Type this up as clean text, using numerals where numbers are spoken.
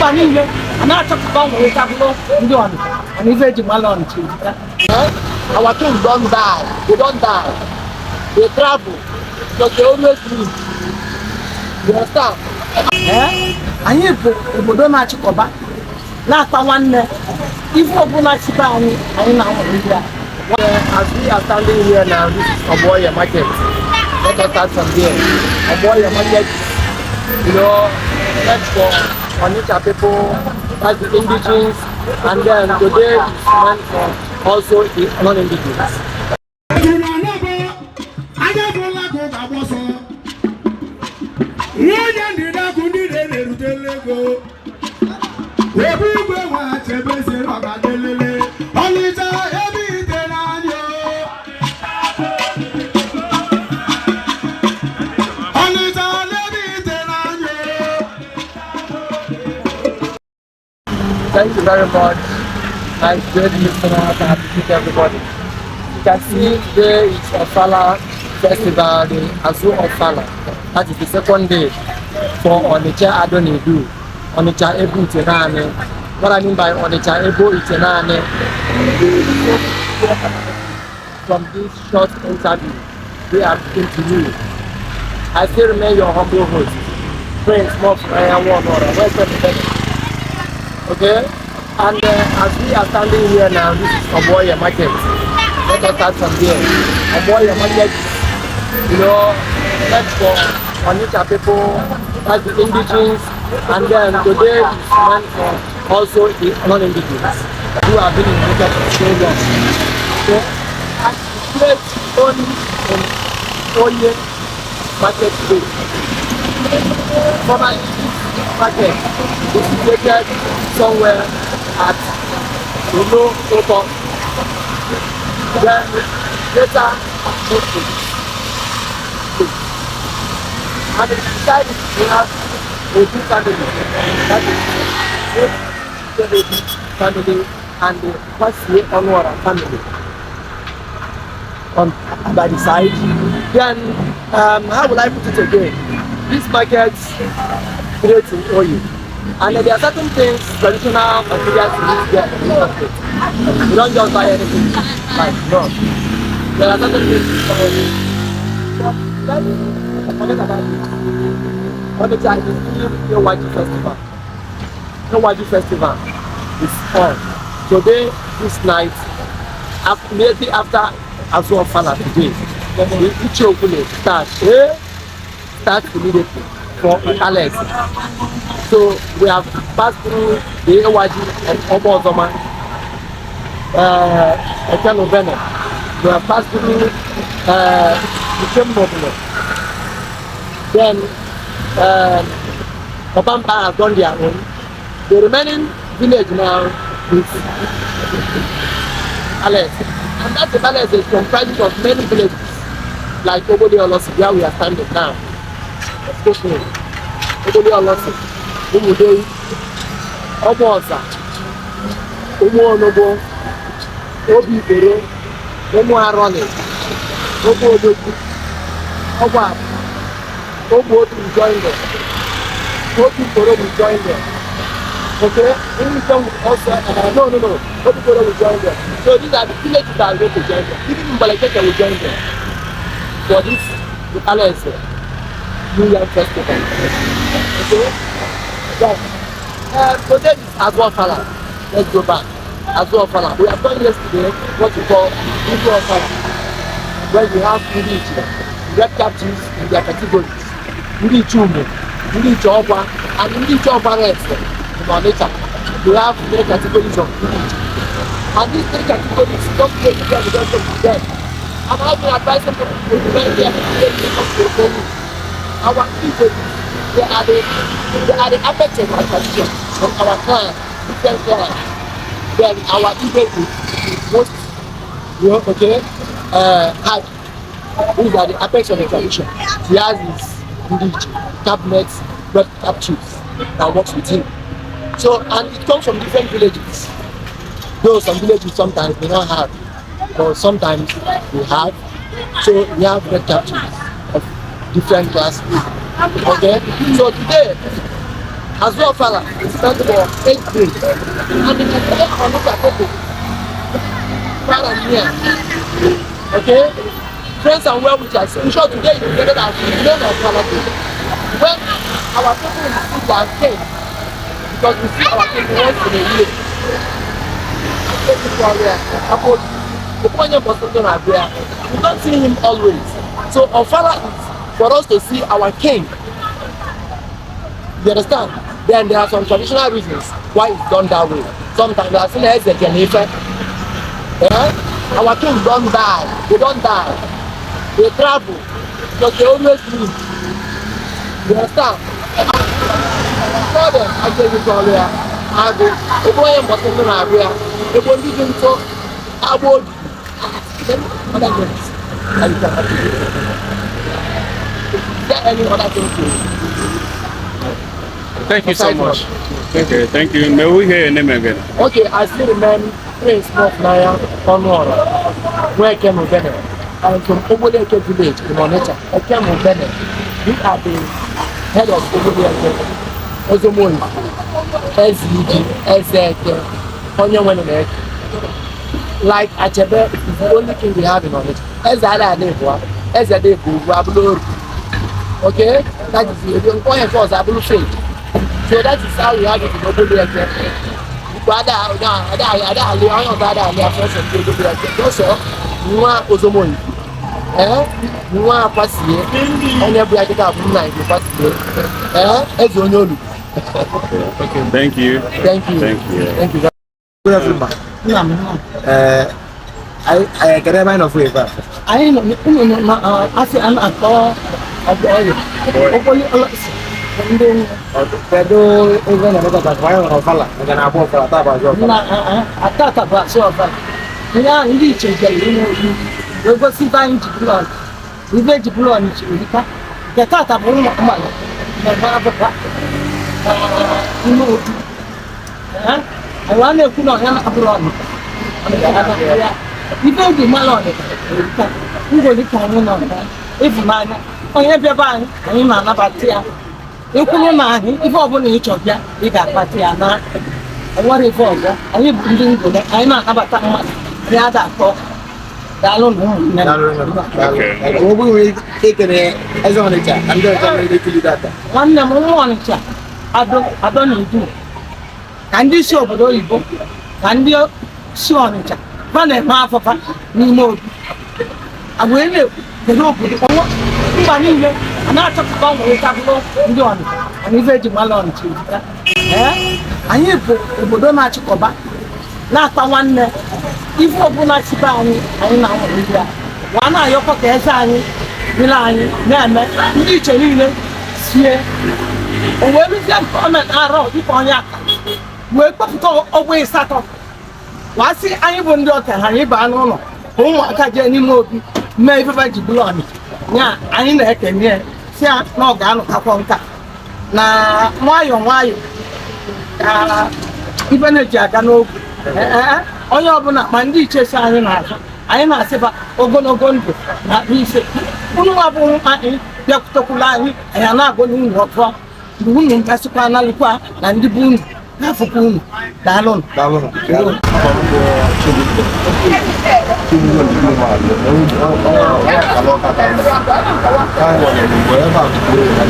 Mba niile a na-achọpụta ọnwụ bụrụ ndị Ọnịcha, mana ife eji mara Ọnịcha erika. Our king don die. They don die. They travel because they always leave. You understand? Ee, anyị bụ obodo na-achịkọba na-akpa nwanne ife ọbụla chibe anyị, anyị na-anwụ ndị a. As we are standing here now, this is Oboye Market. Let us start from there. Oboye Market, meant for Onitsha people, that's the indigenes, and then today is meant for also the non-indigenes. Juru anọbọ anya bụla ka ụka gbọsọ nwunye ndịda kụ ndị na-erutela ego obi igwe nwa chebeze ọgadelele Ọnịcha ebe ite n'anya Ọnịcha ebe ite n'anya. Thank you very much, my great listeners. I appreciate everybody. You can see today is Ofala Festival, the Azu Ofala. That is the second day for Onitsha Adonidu, Onitsha Ebu Itenani. What I mean by Onitsha Ebu Itenani, from this short interview we are speaking to you. I still remain your humble host, Prince Mof Western. Okay, and as we are standing here now, this is Oboye Market. Let us start from there. Oboye Market, meant for Onitsha people, that's the indigenes, and then today is meant for also the non-indigenes who have been in Onitsha for so long. Okay, and it's placed only in Oye Market Day. Formerly, this market is situated somewhere at Uno Oko. Then later moved to this place. And inside it we have Obi family, that is Obi family and the Kwasie Onuora family on by the side. Then how will I put it again? This market creates in Oye. And there are certain things, traditional materials you need to get in the market. You don't just buy anything like no. There are certain things you can. But let's forget about it. Onitsha is still Iwaji Festival. Iwaji Festival is on. Today, this night, immediately after Azu Ofala today, the Iche Okule starts immediately for Alex. So we have passed through the Iwaji and Obo Ozoma, Ekeno Bene. We have passed through Ikemobile. Then Obamba has done their own. The remaining village now is Alex. And that Alex is comprised of many villages, like Obodi Olosi, where we are standing now. Excuse me. Obodi Olosi, Umudei, Obo-Oza, Umu-Onogbo, Obi-Ibere, Umu-Aroni, Obo-Odogwu, Obo-Abu, Obo-Otu will join them. Obi-Ibere will join them. Okay, Umu-Item will also, no, Obi-Ibere will join them. So these are the villages that are going to join them. Even Mbalekeke will join them for this Alex New Yam Festival. Okay? Yes. Today is Azu Ofala. Let's go back. Azu Ofala. We have done yesterday what we call Ibu Ofala, where you have Ndị Iche, red cap chiefs in their categories. Ndị Iche Umu, Ndị Iche Ọkwa, and Ndị Iche Ọkwa Rest in Onitsha. We have three categories of Ndị Iche. And these three categories don't play together, we don't talk to them. And I've been advising people to remain there to our people. They are the apex of our tradition, of our clan, different clans. Then our Igwe is the most, high. Who are the apex of the tradition. He has his Ndị cabinet, red cap chiefs that works with him. So, and it comes from different villages. Though some villages sometimes may not have, but sometimes we have. So we have red cap chiefs of different classes. Okay, so today Azụ Ofala is meant for 8 days. And the entire Onitsha people, far and near, okay? Friends and well wishers. In short, today is regarded as the main Ofala day. When our people receive their king, because we see our king once in a year. We don't see him always. So Ofala is for us to see our king. You understand? Then there are some traditional reasons why it's done that way. Sometimes they are seen as a Eh? Our king don't die. They don't die. They travel because they always leave. You understand? Call them ajeghịkọrọ ya agụ ebe onye mbọsị ndị na-abịa ya ebe ndị dị ntụ agba obi. Then other names that you can attribute. Is there any other thing to Thank you so Aside much. Okay, thank you. May we hear your name again? Okay, I still remain Prince Nofnaya Onuora, Nweke Mubene. I'm from Oboleke village in Onitsha, Eke Mubene. We are the head of Oboleke, Ozomoyi, SUG, Ezeke, Onye Nwene. Like Achebe is the only king we have in Onitsha. Eze Ada Adebua, Eze Adebu, Abulori. Okay, that is the onye nke ọzọ abụrụ fake. So that is how we have it in Oboleke. Ada ada ada ali onye ọzọ ada ali afọsọ ndị Oboleke. Ọsọ nwa Ozomoyi. Ee, nwa Akwasie, onye bụ ya kịta bụ nna nke Akwasie. Ee, eze onye olu. Thank you. Thank you. Thank you. Thank you. Good afternoon, ma. Nna m, nna m. Ee, anyị kedu ebe anyị nọ fụ ebe a? Anyị nọ unu nọ na asị a na-akpọ ọgbọ ọyọ okpoli ndị Kedu ebe na-emekọta ka anyị nwere ọfala nke na-abụ ọfala taa bụ azụ ọfala? Na atata bụ asụ ọfala. Ndị ahụ ndị iche jere ime obi wee gosi ibe anyị ji bụrụ ọnụ ibe ji bụrụ ọnụ ji erika nke tata bụ ụmụ mmadụ na-eme abụba ime obi. Anyị a na-ekwu na ọnya na-abụrụ ọnụ ya ibe eji mara ọnịcha erika ngoli ka anyị nọ na ịfụnanya onye bịaba anyị, anyị na-anabata ya. Ekwuru na anyị ife ọbụla ị chọ bịa, ị ga-akpata ya na onwere ife ọzọ. Anyị bụ ndị ngole, anyị na-anabata mmadụ, anyị ada akpọ. Daalụ na ụmụnne m. Okay. Ọ bụghị nwere ike ikele eze Ọnịcha na ndị ọzọ mere ekili data. Nwanne m, nwa Ọnịcha ado adọ na idu ka ndị si obodo oyibo ka ndị si Ọnịcha fa na-eme afọfa n'ime obi wee na-ekwu kedu obodo ọnwa mba niile a na-achọpụta nwere bụrụ ndị Ọnịcha. Mana ife eji mara Ọnịcha erika. Ee, anyị bụ obodo na-achịkọba na-akpa nwanne. Ife ọbụla sibe anyị, anyị na-anwere ya wa na-ayọkọ ka eze anyị dịrị anyị na-eme ndị iche niile sie o wee rụzie nke o mere arọ dịka onye aka wee kpọpụta ọgba ịsatọ wee sị anyị bụ ndị okenye anyị baa n'ụlọ ka ụmụaka jee n'ime obi mee ifefe ji bụrụ Ọnịcha ya. Anyị na-ekenye ya si ya na ọ ga-anọtakwa nka na nwayọọ nwayọọ ka ife na-eji aga n'ogwu. Ee, onye ọbụla ma ndị iche si anyị na-azụ, anyị na-asịba ogologo ndụ na akpa ise unu nwa bụ anyị bịakwutekwula anyị. Anyị a na-agụ n'unu ọfọ mgbe unu gasịkwa analụkwa na ndị bụ unu n'afọkwa unu. Daalụnụ. Daalụ. Daalụ. Afọ m bụ Chibuike. Chibuike Ndume. Onye akala ọka ka m. Ka anyị nwere mgbe ebe a bụ na